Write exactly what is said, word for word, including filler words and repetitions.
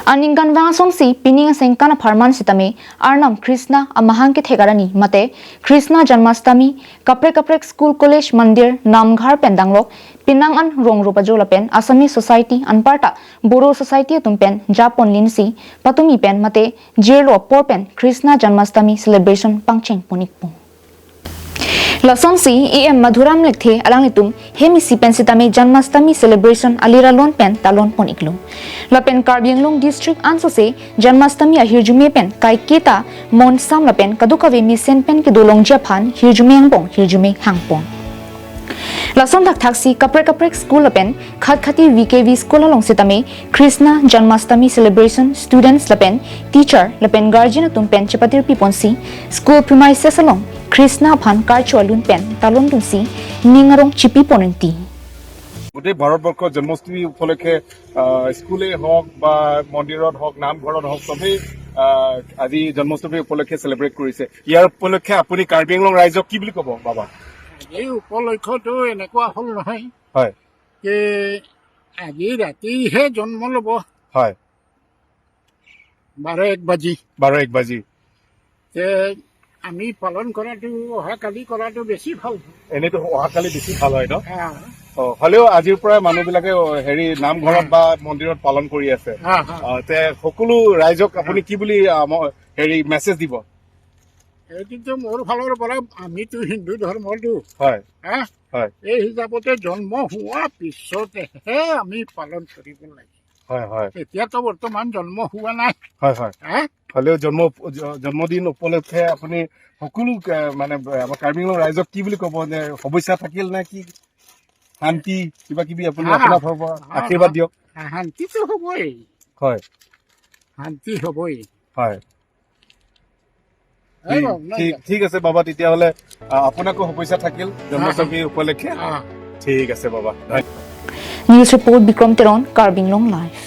Aningkanvang asonsi pining asengkan apharman sitame Arnam Krishna amahang kethek arni mate Krishna Janmashtami kaprek kaprek school, college, mandir, namghar pen danglok penang an rong rup ajo lapen Assamese society anparta Bodo society atum pen japonlinsi patumi pen mate jirlo apor pen Krishna Janmashtami celebration pangcheng pon ikpo. Lasonsi E M Madhuram Lekthe alanglitum hem isi pen sitame Janmashtami celebration alir alon pen talon pon iklo. Lapen Karbi Anglong district ansose Janmashtami ahirjume pen kaiketa monsam lapen kadokave mesen pen kedolongji aphan hirjume angbong hirjume hangpon. Lason thakthaksi kaprek kaprek school lapen khatkhati V K V school along sitame Krishna Janmashtami celebration students lapen teacher lapen guardian atum pen chepatirpi ponsi school premises along Krishna aphan karcho alun pen talon dunsi ning arong chipi pon enti. গোটেই ভাৰতবৰ্ষত জন্মাষ্টমী উপলক্ষে আহ, স্কুলেই হওক বা মন্দিৰত হওক নামঘৰত হওক চবেই আহ, আজি জন্মাষ্টমী উপলক্ষে চেলিব্ৰেট কৰিছে। ইয়াৰ উপলক্ষে আপুনি কাৰ্বি আংলং ৰাইজক কি বুলি ক'ব বাবা? এই উপলক্ষটো এনেকুৱা হ'ল নহয় হয় যে আজি ৰাতিহে জন্ম ল'ব হয় বাৰ এক বাজি। বাৰ এক বাজি। তে আমি পালন কৰাটো অহাকালি কৰাটো বেছি ভাল। এনেইতো অহাকালি বেছি ভাল হয় ন? হা, অ, হ'লেও আজিৰ পৰা মানুহবিলাকে অ, হেৰি নামঘৰত বা মন্দিৰত পালন কৰি আছে। হা, হা। অ, তে সকলো ৰাইজক আপুনি কি বুলি আহ, ম- হেৰি মেছেজ দিব? এইটোতো মোৰ ফালৰ পৰা আমিতো হিন্দু ধৰ্মটো হয় হা হয় এই হিচাপতে জন্ম হোৱা পিছতেহে আমি পালন কৰিব লাগে। হয় হয় এতিয়াতো বৰ্তমান জন্ম হোৱা নাই হয় হয় হা হ'লেও জন্ম উপ- জ- জন্মদিন উপলক্ষে আপুনি সকলো আহ, মানে আমাৰ কাৰ্বি আংলং ৰাইজক কি বুলি ক'ব যে শুভেচ্ছা থাকিল নে কি শান্তি কিবা কিবি আপুনি হা। আপোনাৰ ফালৰ পৰা হা, আশীৰ্বাদ হা। দিয়ক। শান্তিটো হ'বই হয় শান্তি হ'বই হয় এই ঠিক- বাবু, নাই ঠিক দিয়া। ঠিক আছে বাবা, তেতিয়াহ'লে আহ, আপোনাকো শুভেচ্ছা থাকিল জন্মাষ্টমী উপলক্ষে। হা। ঠিক আছে বাবা, ধন্যবাদ। News report, Bikrom Teron, Karbi Anglong Live.